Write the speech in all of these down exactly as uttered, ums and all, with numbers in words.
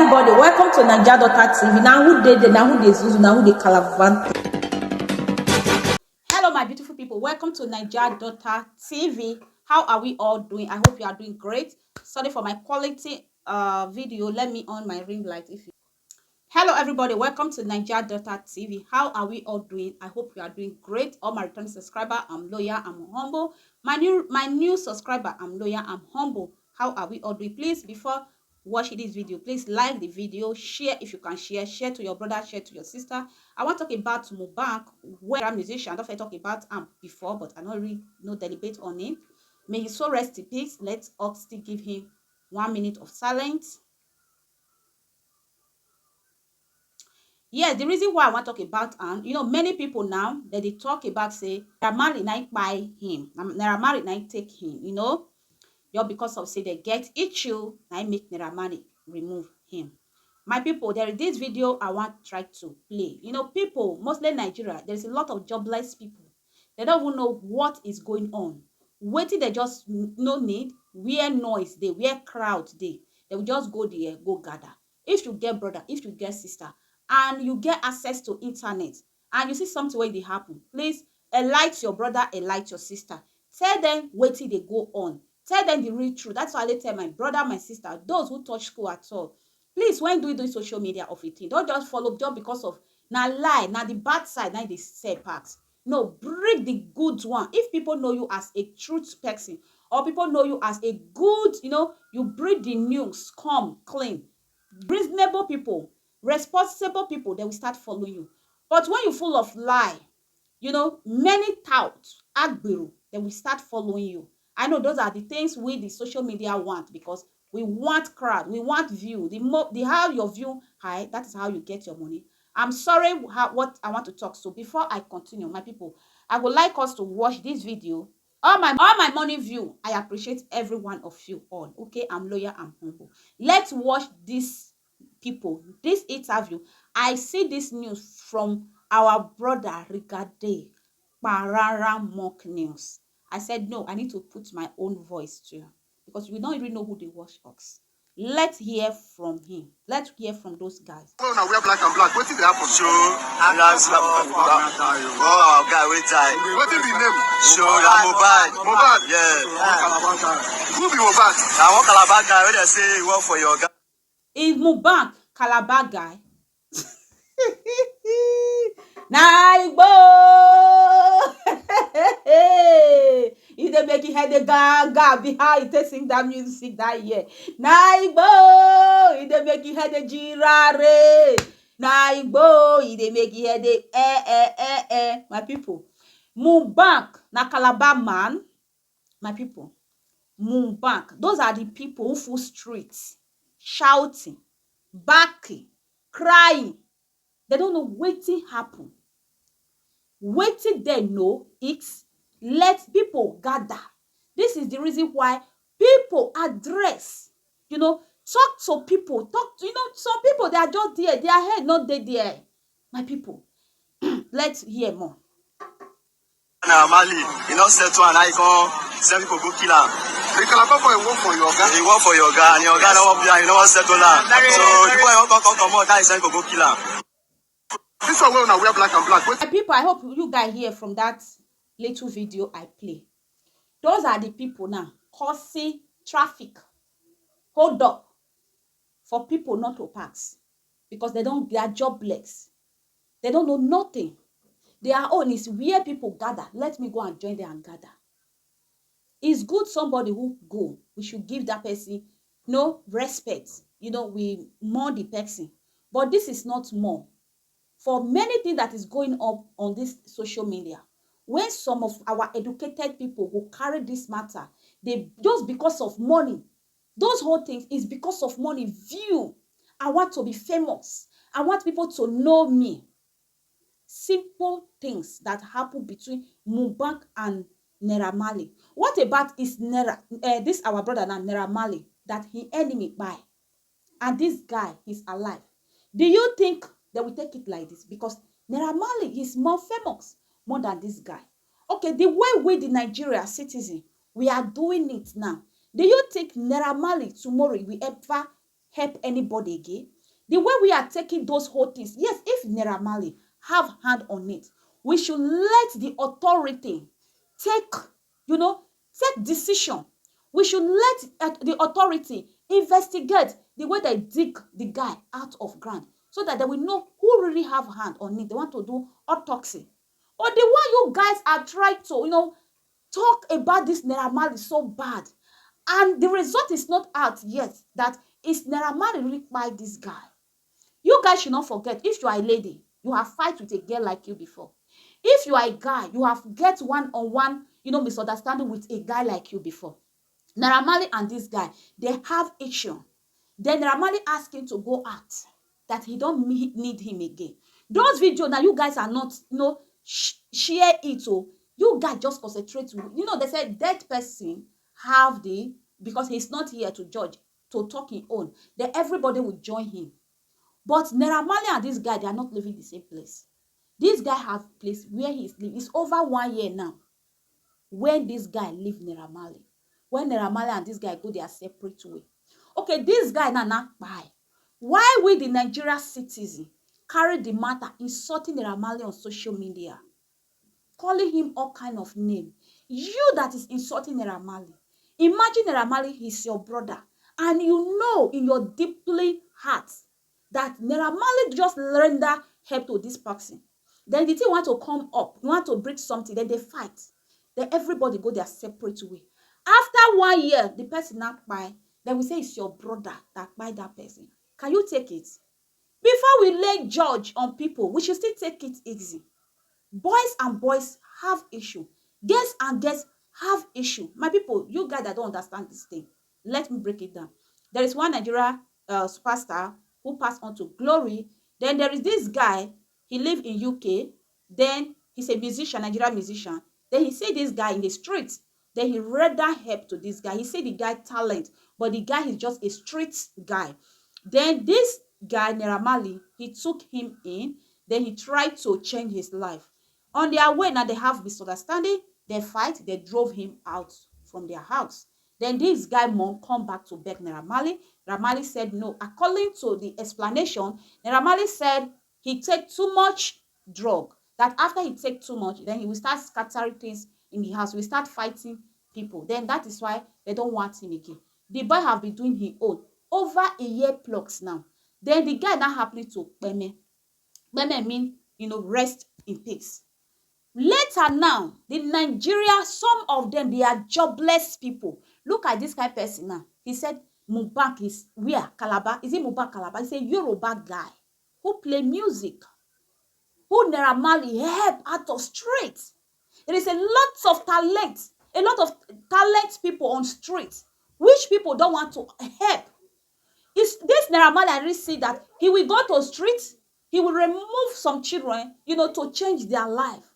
Everybody, welcome to Naija Daughter T V. Now who dey there? Now who dey zuzu? Now who dey calavante? Hello, my beautiful people. Welcome to Naija Daughter T V. How are we all doing? I hope you are doing great. Sorry for my quality uh video. Let me on my ring light if you Hello, everybody. Welcome to Naija Daughter T V. How are we all doing? I hope you are doing great. All my returning subscriber, I'm loyal, I'm humble. My new my new subscriber, I'm loyal, I'm humble. How are we all doing? Please, before watching this video, please like the video, share if you can share, share to your brother, share to your sister. I want to talk about Mohbad, where a musician, I don't talk about him before, but I don't really know deliberate on him. May his soul rest in peace. Let us still give him one minute of silence. Yes, the reason why I want talk about am, you know, many people now, dem dey talk about say Naira Marley na im kpai him, na Naira Marley na im take him, you know, just because of say dem get issue, na im make Naira Marley remove him. My people, there is this video I want try to play. You know, people, mostly Nigeria, there is a lot of jobless people. Dem don't even know what is going on. Wetin dem just n- no need, where noise dey, where crowd dey, dem will just go there, go gather. If you get brother, if you get sister, and you get access to internet, and you see something wey dey happen, please enlight your brother, enlight your sister. Tell them wetin dey go on. Tell them the real truth. That's why I dey tell my brother, my sister, those who touch school at all. Please, when do you do social media of a thing, don't just follow just because of na lie, na the bad side, na the sell pass. No, bring the good one. If people know you as a truth person, or people know you as a good, you know, you bring the news, come clean. Reasonable people, responsible people, they will start following you. But when you full of lie, you know, many tout, agbero, they will start following you. I know those are the things we the social media want because we want crowd, we want view. The more the how your view high, that is how you get your money. I'm sorry how, what I want to talk. So before I continue, my people, I would like us to watch this video. All my all my money view, I appreciate every one of you all. Okay, I'm loyal, I'm humble. Let's watch this people, this interview. I see this news from our brother Rigade Parara Mock News. I said no, I need to put my own voice too because we don't even know who they watch us. Let's hear from him. Let's hear from those guys. Well, now wear black and black. Wetin dey happen? Show, relax, relax. Oh, our guy wey die. Wetin be name? Show, na Mohbad. Mohbad. Yeah. Calabar guy. Who be Mohbad? Na one Calabar guy wey dey say he work for your guy. Is Mohbad Calabar guy? Na Igbo. E dey make him head dey gaga be how e take sing that music that year. Na Igbo, e dey make him head dey girare. Na Igbo, e dey make him head dey eh eh eh eh. My people, Mohbad na Calabar man. My people, Mohbad, those are the people who full streets shouting, barking, crying. They don't know wetin happen. Wetin they know, it's let people gather. This is the reason why people address, you know, talk to people, talk to, you know, some people, they are just there, their head not dey there. My people, let's hear more. Na Marley, he no settle am, na he come send people go kill am. The Calabar boy work for your oga. He work for your oga, and your oga no wan pay am, he no wan settle am. So the boy wan come, come comot, na he send people go kill am. This one wey una wear black and black. Wait. My people, I hope you guys hear from that little video I play. Those are the people now causing traffic, hold up for people not to pass because they don't, they are jobless. They don't know nothing. Their own is where people gather. Let me go and join them and gather. It's good somebody who go. We should give that person no respect. You know, we mourn the person. But this is not more. For many things that is going up on this social media, when some of our educated people who carry this matter, they just because of money, those whole things is because of money. View. I want to be famous. I want people to know me. Simple things that happen between Mohbad and Naira Marley. What about is Naira, uh, this our brother now, Naira Marley, that he enemy by, and this guy is alive? Do you think they will take it like this? Because Naira Marley is more famous more than this guy. Okay, the way we the Nigeria citizen we are doing it now, do you think Naira Marley tomorrow will ever help anybody again? The way we are taking those whole things, yes, if Naira Marley have hand on it, we should let the authority take, you know, take decision. We should let uh, the authority investigate the way they dig the guy out of ground, so that they will know who really have hand on it. They want to do autopsy. But the one you guys are trying to, you know, talk about this Naira Marley so bad, and the result is not out yet, that is Naira Marley really kpai this guy. You guys should not forget, if you are a lady, you have fight with a girl like you before. If you are a guy, you have get one on one, you know, misunderstanding with a guy like you before. Naira Marley and this guy, they have issue. Then Naira Marley ask him to go out, that he don't need him again. Those video now, you guys are not, you know, sh- share it. Oh, you guys just concentrate. You know, they said dead person have the, because he's not here to judge, to talk his own. Then everybody will join him. But Naira Marley and this guy, they are not living the same place. This guy have place where he's living. It's over one year now when this guy leave Naira Marley. When Naira Marley and this guy go their separate way. Okay, this guy na na kpai. Why we the Nigeria citizen carry the matter insulting Naira Marley on social media, calling him all kind of name? You that is insulting Naira Marley. Imagine Naira Marley is your brother, and you know in your deeply heart that Naira Marley just render help to this person. Then the thing want to come up, you want to bring something, then they fight. Then everybody go their separate way. After one year, the person now kpai. Then we say it's your brother that kpai that person. Can you take it? Before we lay judge on people, we should still take it easy. Boys and boys have issue. Girls and girls have issue. My people, you guys that don't understand this thing, let me break it down. There is one Nigeria uh, superstar who passed on to glory. Then there is this guy, he live in U K. Then he's a musician, Nigerian musician. Then he see this guy in the street. Then he render help to this guy. He see the guy talent, but the guy is just a street guy. Then this guy, Naira Marley, he took him in. Then he tried to change his life. On their way now, they have misunderstanding. They fight. They drove him out from their house. Then this guy mom come back to beg Naira Marley. Naira Marley said no. According to the explanation, Naira Marley said he take too much drug. That after he take too much, then he will start scattering things in the house. He will start fighting people. Then that is why they don't want him again. The boy have been doing his own over a year plus now. Then the guy now happening to kpeme. Kpeme mean, you know, rest in peace. Later now, the Nigeria, some of them, they are jobless people. Look at this kind person now. He said Mohbad is where? Calabar. Is it Mohbad Calabar? He said Yoruba guy who play music, who Naira Marley help out of street. There is a lot of talent, a lot of talent people on street, which people don't want to help. Is this Naira Marley, I really see that he will go to street, he will remove some children, you know, to change their life.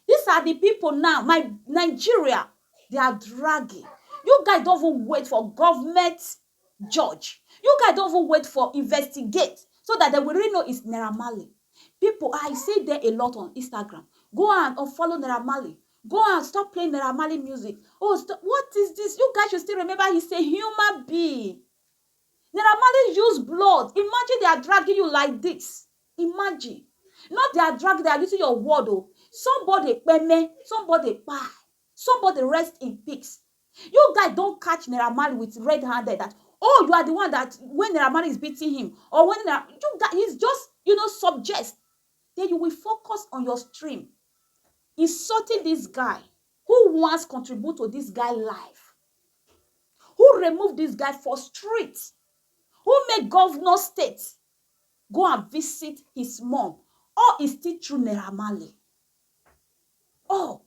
These are the people now, my Nigeria, they are dragging. You guys don't even wait for government judge. You guys don't even wait for investigate so that they will really know it's Naira Marley. People, I see there a lot on Instagram. Go and unfollow Naira Marley. Go and stop playing Naira Marley music. Oh, stop. What is this? You guys should still remember he's a human being. Naira Marley use blood. Imagine they are dragging you like this. Imagine. Not they are dragging, they are using your word. Oh. Somebody kpeme, somebody kpai, somebody rest in peace. You guys don't catch Naira Marley with red handed that, oh, you are the one that when Naira Marley is beating him, or when Naira, you guys, he's just, you know, subject. Then you will focus on your stream, insulting this guy who wants contribute to this guy life, who remove this guy for street, who make governor state go and visit his mom, or is still through Naira Marley. Oh,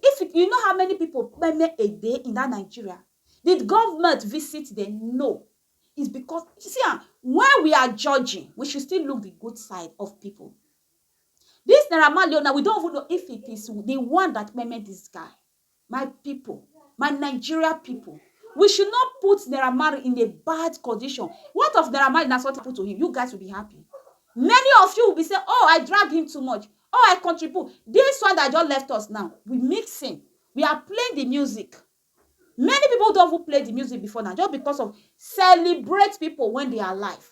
if you, you know how many people kpeme a day in that Nigeria, did government visit them? No. It's because, you see, ah, when we are judging, we should still look the good side of people. This Naira Marley, now we don't even know if it is the one that kpeme this guy. My people, my Nigeria people, we should not put Naira Marley in a bad condition. What of Naira Marley? That's what happened to him. You guys will be happy. Many of you will be saying, oh, I drag him too much. Oh, I contribute. This one that just left us now, we mix him. We are playing the music. Many people don't even play the music before now just because of celebrate people when they are alive.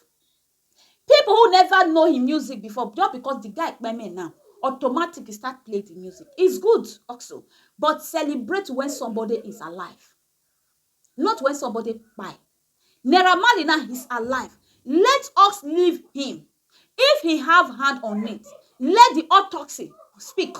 People who never know him music before, just because the guy kpeme now, automatic he start play the music. It's good also, but celebrate when somebody is alive, not when somebody kpai. Naira Marley now is alive. Let us leave him. If he have hand on it, let the autopsy speak.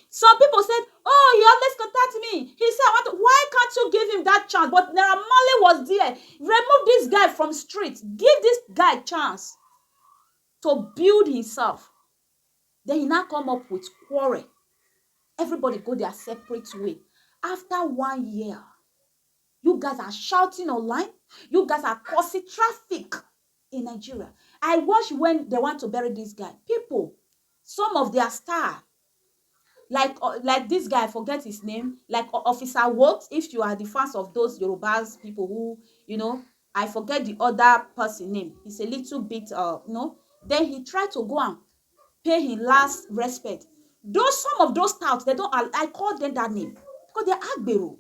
Some people said, "Oh, he always contact me. He said, I want to." Why can't you give him that chance?" But Naira Marley was there. Remove this guy from street. Give this guy chance to build himself. Then he now come up with quarrel. Everybody go their separate way. After one year, you guys are shouting online. You guys are causing traffic in Nigeria. I watch when they want to bury this guy. People, some of their star, like uh, like this guy, I forget his name, like uh, Officer Walt. If you are the fans of those Yorubas people who, you know, I forget the other person name. He's a little bit uh no. Then he tried to go and pay him last respect. Those, some of those touts, they don't. I, I call them that name because they're agbero.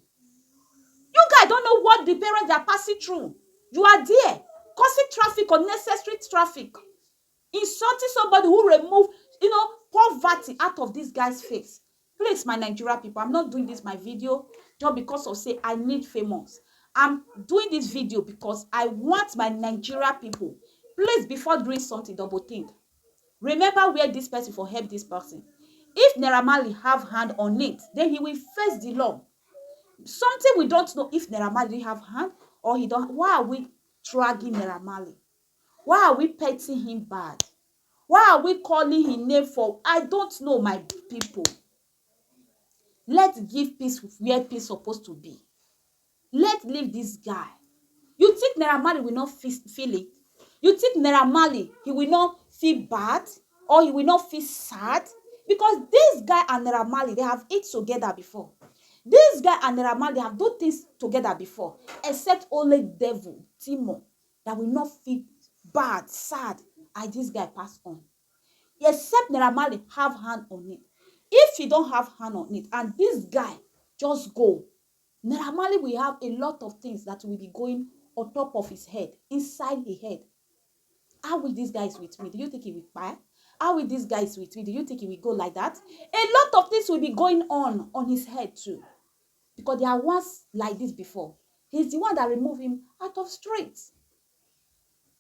You guys don't know what the parents are passing through. You are there causing traffic, unnecessary traffic, insulting somebody who remove, you know, poverty out of this guy's face. Please, my Nigeria people, I'm not doing this my video just because of say I need famous. I'm doing this video because I want my Nigeria people. Please, before doing something, double think. Remember where this person for help this person. If Naira Marley have hand on it, then he will face the law. Something we don't know if Naira Marley have hand or he don't. Why are we dragging Naira Marley? Why are we petting him bad? Why are we calling him name for? I don't know, my people. Let's give peace where peace supposed to be. Let's leave this guy. You think Naira Marley will not feel, feel it? You think Naira Marley, he will not feel bad or he will not feel sad? Because this guy and Naira Marley, they have eat together before. This guy and Naira Marley have do things together before, except only devil, demon, that will not feel bad, sad as this guy pass on. Except Naira Marley have hand on it. If he don't have hand on it and this guy just go, Naira Marley will have a lot of things that will be going on top of his head, inside his head. How will this guy is with me? Do you think he will buy? How will this guy is with me? Do you think he will go like that? A lot of things will be going on on his head too. Because there are ones like this before. He's the one that removed him out of street.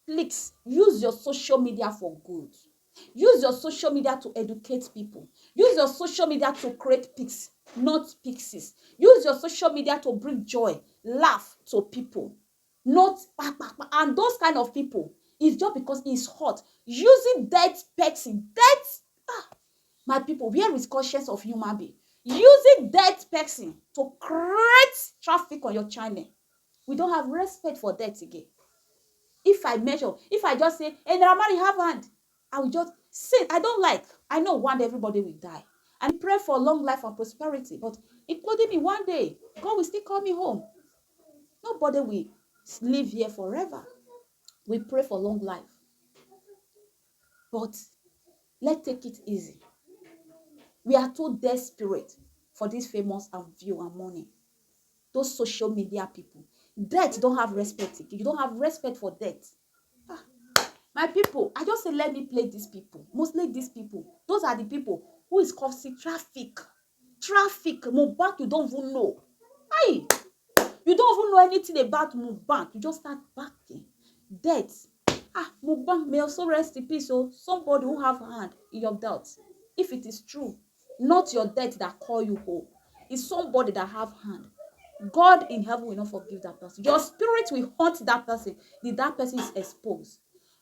Please use your social media for good. Use your social media to educate people. Use your social media to create pics, not pixies. Use your social media to bring joy, laugh to people, not pa, pa, pa. And those kind of people is just because it's hot. Using dead person, dead, ah, my people, where is conscience of human being? Using dead person to create traffic on your channel. We don't have respect for death again. If I measure, if I just say, "Hey, Naira Marley, have hand," I will just say, I don't like. I know one day everybody will die. And pray for long life and prosperity, but including me, one day, God will still call me home. Nobody will live here forever. We pray for long life. But let's take it easy. We are too desperate for this famous and view and money. Those social media people. Death don't have respect again. You don't have respect for death. Ah, my people, I just say let me play these people. Mostly these people. Those are the people who is causing traffic. Traffic, Mohbad, you don't even know. Aye, you don't even know anything about Mohbad. You just start backing. Death. Ah, Mohbad may also rest in peace. So somebody who have hand in your death, if it is true, not your death that call you home. It's somebody that have hand. God in heaven will not forgive that person. Your spirit will haunt that person. The that person is exposed.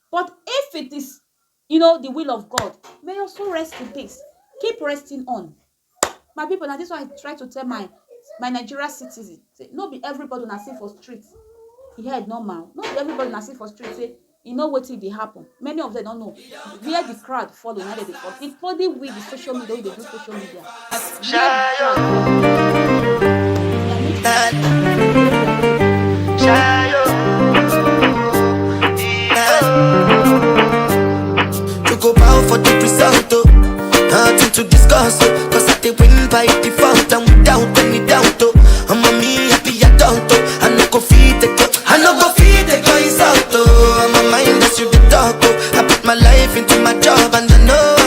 But if it is, you know, the will of God, may your soul rest in peace. Keep resting on. My people, now this one I try to tell my my Nigeria citizen. Say, no be everybody una see for street. He head normal. No be everybody una see for street. Say, you know what will be happen. Many of them don't know. Where the crowd follow, now they follow. Including with the social media, they do social media. Where the crowd follow. You go bow for the result, oh. Nothing to discuss, oh. Cause I dey win by default and without any doubt, oh. I'm a me happy adult, oh. I no go feed the, I no go feed the guys out, oh. I'm a mind that's you. chop and I know